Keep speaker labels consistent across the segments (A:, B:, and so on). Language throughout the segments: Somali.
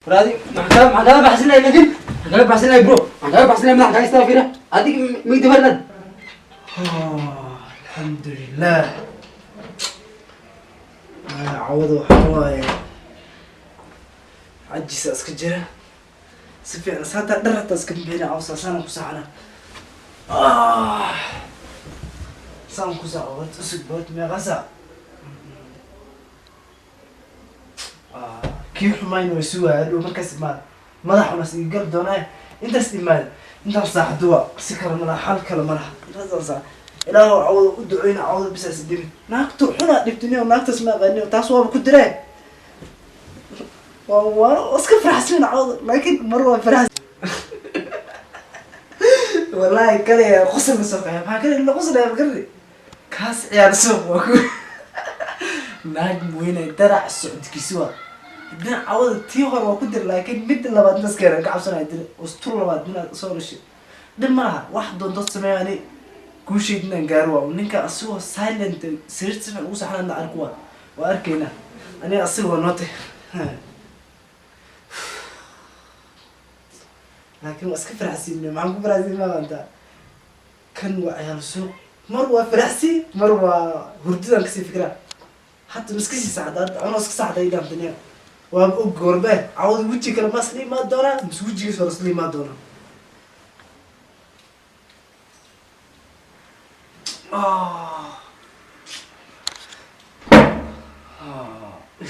A: Raadi, maxaa kaga baxsan lahay? Laakiin maxaa kaga baxsan lahay, bro? Maxaa kaga baxsan lahay? Madaxa kaga istaa fiira adig migdi barnad.
B: Alxamdulilah. Cawada waxaa waaye cajisa iska jira si fiican, hataa dhar hataa iska bixina cawsa saan ku saxana, saan ku saxo. Horta usug boot meeqa saac? Kii xumayna way sugaya dhow markaas imaada, madaxunas iga gali doonaa intaas imaada. Intaan saaxdo waa si kale malaha, xal kale malaha. Intaasaan saax ilaahu cawda u duceyna, cawda bisaas dhimin. Naagtu xunaa dhibtiniyo, naagtaas ma aqaaniyo, taas waaba ku diree. Waa iska faraxsan cawda, laakiin mar waa faraxsan wallahi. Kale qosalka soo kaya, maxaa kale la qoslaya? Magarani kaas ciyaar suuq waa ku naag weyne darac socodkiisi waa dhinac. Cawada tii hore waa ku dir, laakiin midda labaad naskeena ka cabsanaya dir ustur labaad inaad soo dhashay. Dhib ma laha, wax doontood sameeyo. Ani guushayd inaan gaaro waa ninka asigoo silent sariirta si fiican ugu saxnaan arku waa arkaynaa. Aniga asiga waa noote, laakiin waa iska faraxsiin. Maxaan ku faraxsiin? Ma aqaantaa? Kan waa ciyaal suuq, mar waa faraxsiin, mar waa hurdadaan kasii fikiraa. Hata ma iska sii saxda? Hadda anoo iska saxda idhaan daniya waa og goorbe cawada weji kale ma isla imaan doonaa mise wejigiis hore isla imaan doonaa?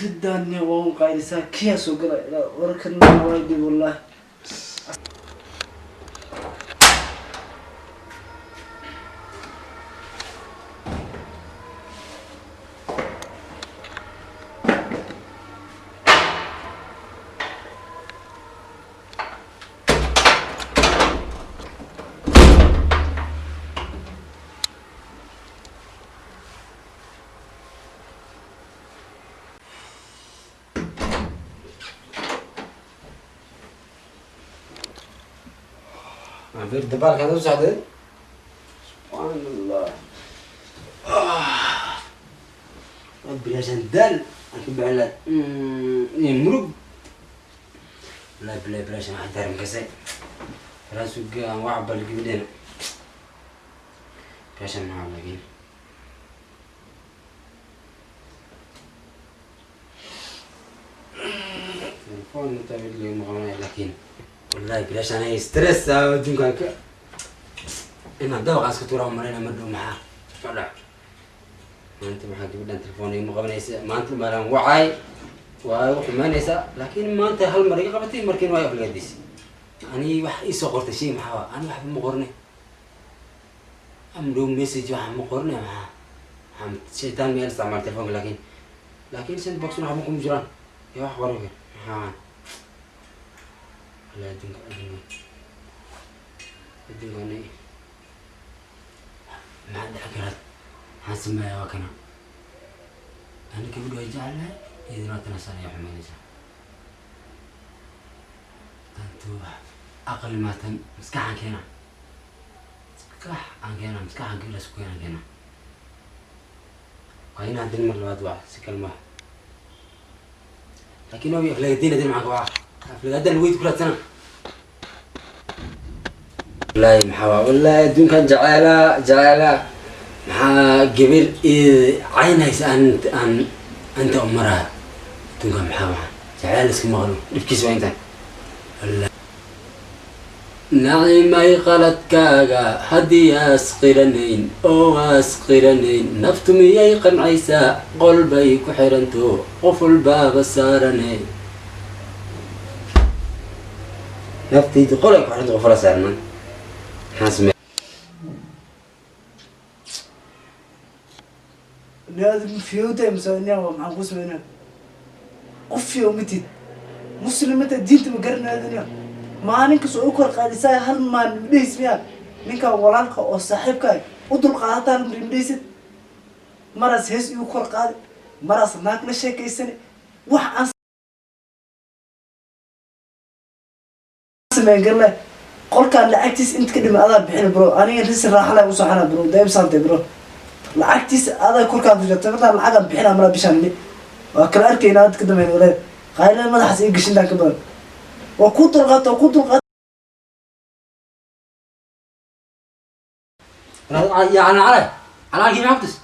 B: Ridaani waa un qaylisaa, kiyaa soo gala warkan waa dhib wallahi.
A: Fiir, dabaalkaad u socday, subxaan Allah, waad bilaashan daal aan ka bixin lahay iyo murug. Wallahi bilaay bilaashan waxaan daaran kasay raasuga aan wax bal gabadheena bilaashan maxaa, laakiin telefoon inta mid lagama qabanayo. Laakiin wallahi bilaashan aniga stress adduunkan ka inaan dabaqaas ka tuuraa malayna mar dhow. Maxaa ma dhac maanta? Maxaa gabadhan telefoon igama qabanaysa maanta? Maalan wacay waa igu xumaynaysaa, laakiin maanta hal mar iga qabatay, markiin waa aflagaadiis. Ani wax iisoo qortay shay maxaa waa? Ani waxba ma qorne, amdhow message waxa ma qorne. Maxaa shaytaan meel isticmaal telefoonka? Laakiin send box waxba kuma jiraan iyo wax qoran kar. Maxaa wallahi adduunka ani maxaa dhici karaa? Maxaan sameeyaa? Waa kana ani gabadhu ay jeclahay, iyaduna waa tanasaan ayaa xumaynaysaa. Tantu wax aqli maatan, maskaxaan keena, maskax aan keena, maskaxaan gabadhaas ku keenaan keena. Waa in haddana mar labaad waa si kale maaha, laakiin waa aflagaadiin. Haddana maxaan ka waa aflagaadaan weyd ku raadsana. Wallaahi maxaa waa? Wallaahi adduunkan jeceelaa jeceelaa. Maxaa gabar caynaysa aan anta umaraa? Adduunkan maxaa waa? Jeceel iska maqlo, dhibkiisa waa intaan. Nacimay qaladkaaga haddii aas qiranayn oo aas qiranayn, naftu miyay qancaysaa? Qolbay ku xiranto, qof walbaaba saarane. Naftaydu qolay ku xiranto, qofala saarnan. Maxaan samey?
B: Fiyowta mise maxaan ku sameynaa? Qof fiyow matid, muslimata diinta ma garanaadina. Maalin kasta oo u kor qaadisaa hal maalin midhahis miyaa? Ninkan walaalka oo saaxiibka u dulqaadata hal mar midhahaysid. Maraas hees igu kor qaadi, maraas naag la sheekaysani. Wax aan sameyn garle. Qolkaan lacagtiis inta ka dhima adaa bixin, bro. Aniga risi raaxa leh u soxana, bro. Daibsante, bro, lacagtiisa adaa korkaa ku jirta. Markaa lacagaan bixinaa malaa bishaan ni waa kala arkaynaa. Hadda ka dambeyn waleed qaylada madaxaas ii gashintaan ka badan. Waa ku dulqaata, waa ku dulqaata.
A: يا على على على كيف حبتس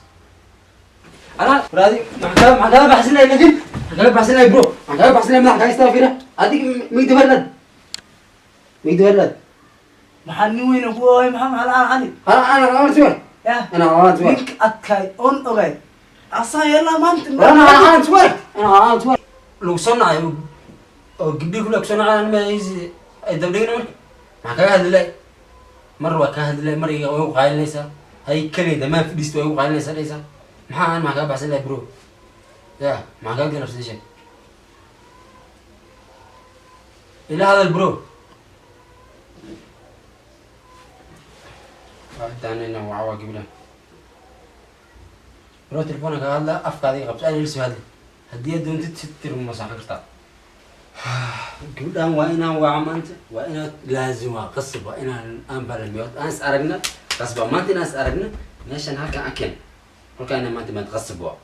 A: على راضي ما كان بحسن لي، لكن ما كان بحسن لي برو، ما كان بحسن لي مدح كايستا فينا اديك ميد برد ميد برد.
B: Maxaa nin weyna ku oogay? Maxaa la cali?
A: انا انا انا سوي.
B: Ya.
A: انا انا سوي.
B: Ninka adkaay oon ogaay asaa yeelaa maanta.
A: انا انا سوي، انا انا سوي لو صنع oo gabdhii kule kusoo nacaan ma ay dabdhigin. Marka maxaa kaga hadlilay? Mar waa kaa hadlilay, mar iga way u qaalinaysaa, hay keliya damaan fadhiista way u qaalinaysaa, dhaysaa maxaa aan maxaa kaga baxsan lahay bro? Ya maxaa kaga ganabsaday? Sheeg ila hadal bro. Waa waa gabdhaha bro, telefoona kaga hadla, afkaada iga qabso, ana ila soo hadli haddii aad doontid si tir ma saaxan kartaa. Gabdhahan waa inaan waaca maanta, waa inaad laazim, waa qasab, waa inaan aan balamiyo, aan is aragna qasba maanta, inaan is aragna meeshan halkan aken halkaan inaan maanta maanta qasab waa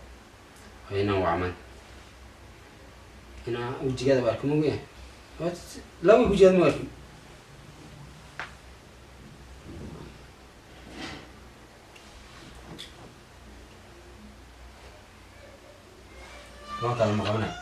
A: inaan waaca maanta, inaan wejigaada waa arko moge, laba wejigaada ma arkin. Loo kala ma qabanayo.